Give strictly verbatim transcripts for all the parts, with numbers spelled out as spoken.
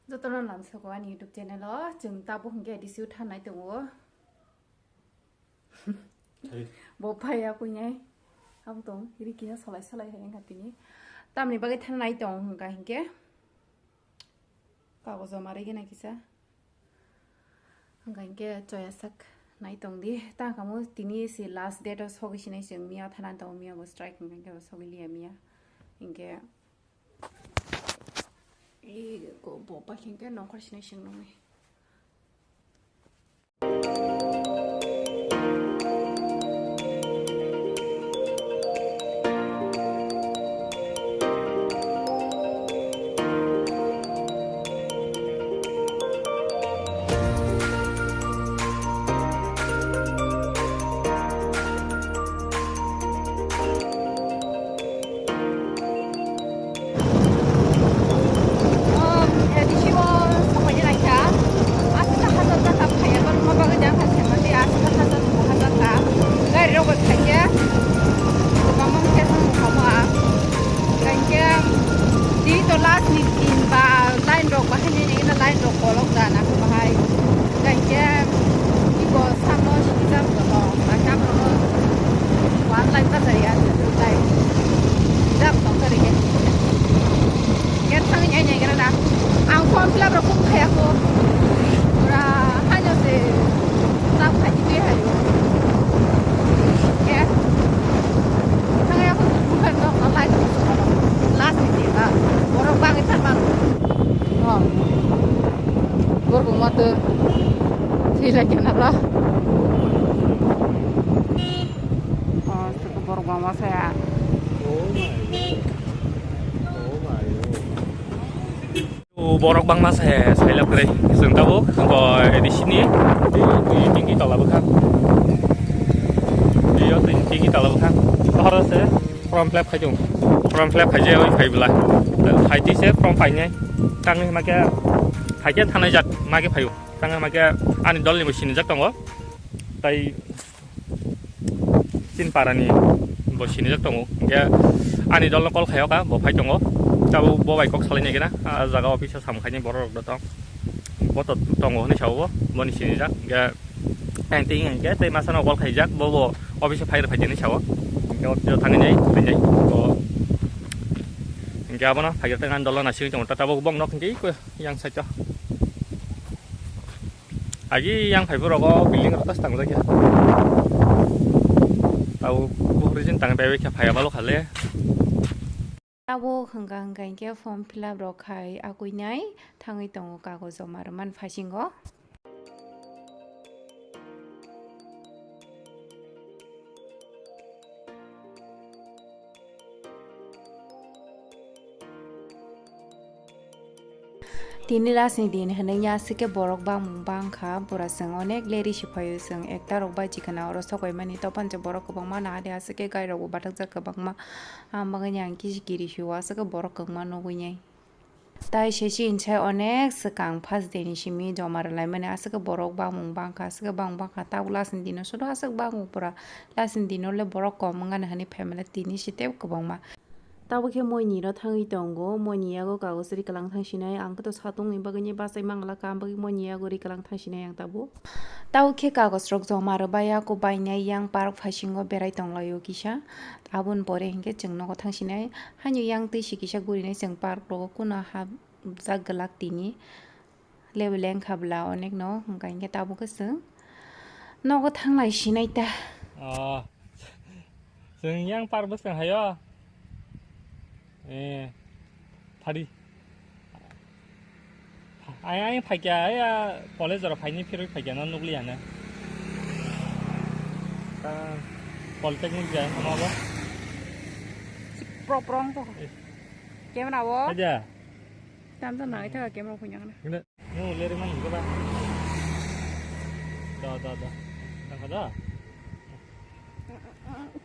Jotono lamsoko ani YouTube channel o, chwng tabuk hwnkhe A D C o thanai tongo. Bo phaiya kuinai. Abo tong, iri kisa solai solai hai wngkha tini. Tamni bagwi thanai tong hwnkha hinkhe. Kagojo marigena kisa. Hwnkha hinkhe choya sak nai tong di. Ta kamo tini si last date o sogwi sinai chwng miya thanai tongo, miya bo strike hwnkha hinkhe bo sogwi liya miya. Hinkhe. Ego bo paikhe nongkhor sinai seng nongni. Gari rok bai khaikhe kwbangma khe tongkha. Hwnkhe tini to last ni din ba line rok bahai nini line rok kolok da na khe bahai. Hwnkhe ibo sakno sijak tong, ba sakno one line bachari ya, two line. Sijak tong khe rikhe. Hwnkhe thangwi nai nai gra na. Ang form fill up rok kung khaya kho. Pura haino se. Tap khai twi hai. Ke. Thangya ko bukan no no lai ko. Last ni ba. Borok bang than bang. Oh. Borok ma to. Thwi lai kana bra. Oh, borok bang ma saya. Oh my God. Oh my God. O borok bangma se sailab kwrwi. Chwng tabuk bo A D C ni twi, twi, twi tola bwkha. Twi, twi, twi tola bwkha. Bahar se form fill up khai tongo. Form fill up khai je oi phai bwla. Phai twi se form painai. Tangwi ma khe phai khe thanai jat ma khe phaio. Tangwi ma khe ani dol ni bo sinijak tongo. Tai Chinparani bo sinijak tongo. Hingke ani dolno call khayoka, bo phai tongo. Tabuk bo bai kok salai naikhe na, a jaga office o sam khaini borok rok do tong. Bo to tongo hinui sao bo, boni sinijak. Hingke ang tei hingke tei masano call khaijak, bo bo office o phai rw phai hinui sao. Hingke office o thangwi nai, phai nai. Bo hingke abono phai rw tei ani dolno naisingwi tongo. Tabuk bong nok hingke yang side o. Agi yang phai borok o building rok tas tangjak ya. Tau buhuri jin tang bai khe phai abalo khale. Abo hwnkha hwnkha hinkhe form fill up rok khai akui nai thangwi tongo kagojo ma rwmani phasingo. Tini last ni din hinui ya, aswk khe borok bangmung bang kha, bura chwng onek leri se phaio, chwng ekta rok bai chikana oro sokoi mani, topan je borok kwbangma nahadi, aswk khe gai rok bo bathakjak kwbangma, ang bagwi ni ang kisi kiri sio, aswk khe borok kwbangma nugui nai. Tai se chini sai onek swkang first day ni simi joma rwlaimani, aswk khe borok bangmung bangkha, aswk khe bangmung bangkha, tabuk last ni dino sudo aswk bangmung pura, last ni dino le borok kom wngani hinui phaimani tini se tei kwbangma. Tabuk khe moini no thangwi tongo, moini yago kagoz rikalang thangsinai, ang khe to satung ni bagwi ni bachai mangla, kam bagwi moini yago rikalang thangsinai ang tabuk. Tabuk khe kagoz rok joma rwbai ya, kok bainai yang park phasingo berai tonglaio kisa. Aboni pore hinkhe chwng nogo thangsinai. Haino yang twi si kisa gurinai chwng park rogo kuno hapjak glak tini. Lebu lengkha bla onekno, hwnkha hinkhe tabuk khe chwng nogo thanglai sinai ta. Oh. Chwng yang park bwskang haio. Eh. Phari. Ai, ai, phaikya, ai, a, college oro phaini phirwi phaikya, no nukliya na. Ta, polytechnic jai, ano abo? Pro, pro, ang to. Eh. Camera o? Aja. Tam to nai thaga camera o phunyang na. Gila. Nung leri man hinkhe ba. Do, do, do. Tangkha do.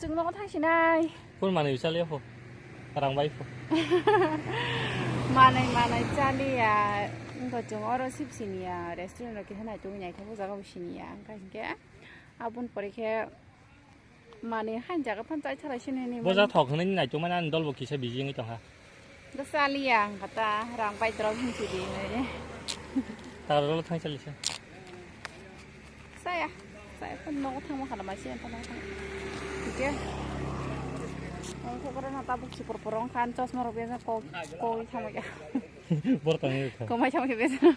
Chwng nogo thangsinai. Phone manwi chaliya pho. Rang bai pho. Manai, manai chaliya. Wngkha chwng oro sip siniya restaurant rok kisa nai tongwi naikhe o jaga bo siniya. Wngkha hinkhe aboni pore khe manwi hain jaga phan chai thalai sinai ni. Boja thok hwnwi nai tongmani ani dol bo kisa busy wngwi tongkha. Da chaliya wngkha ta rang bai drop hinwi sidi hinwi. Tarlo thang chalisa. Saya, saya pun nogo thangma khala mai se nogo thang. Oke. Ang ko korona tabuk sipor porong khan chosma rok besa ko ko thangma ya. Bor tang ya. Ko mai thangma besa.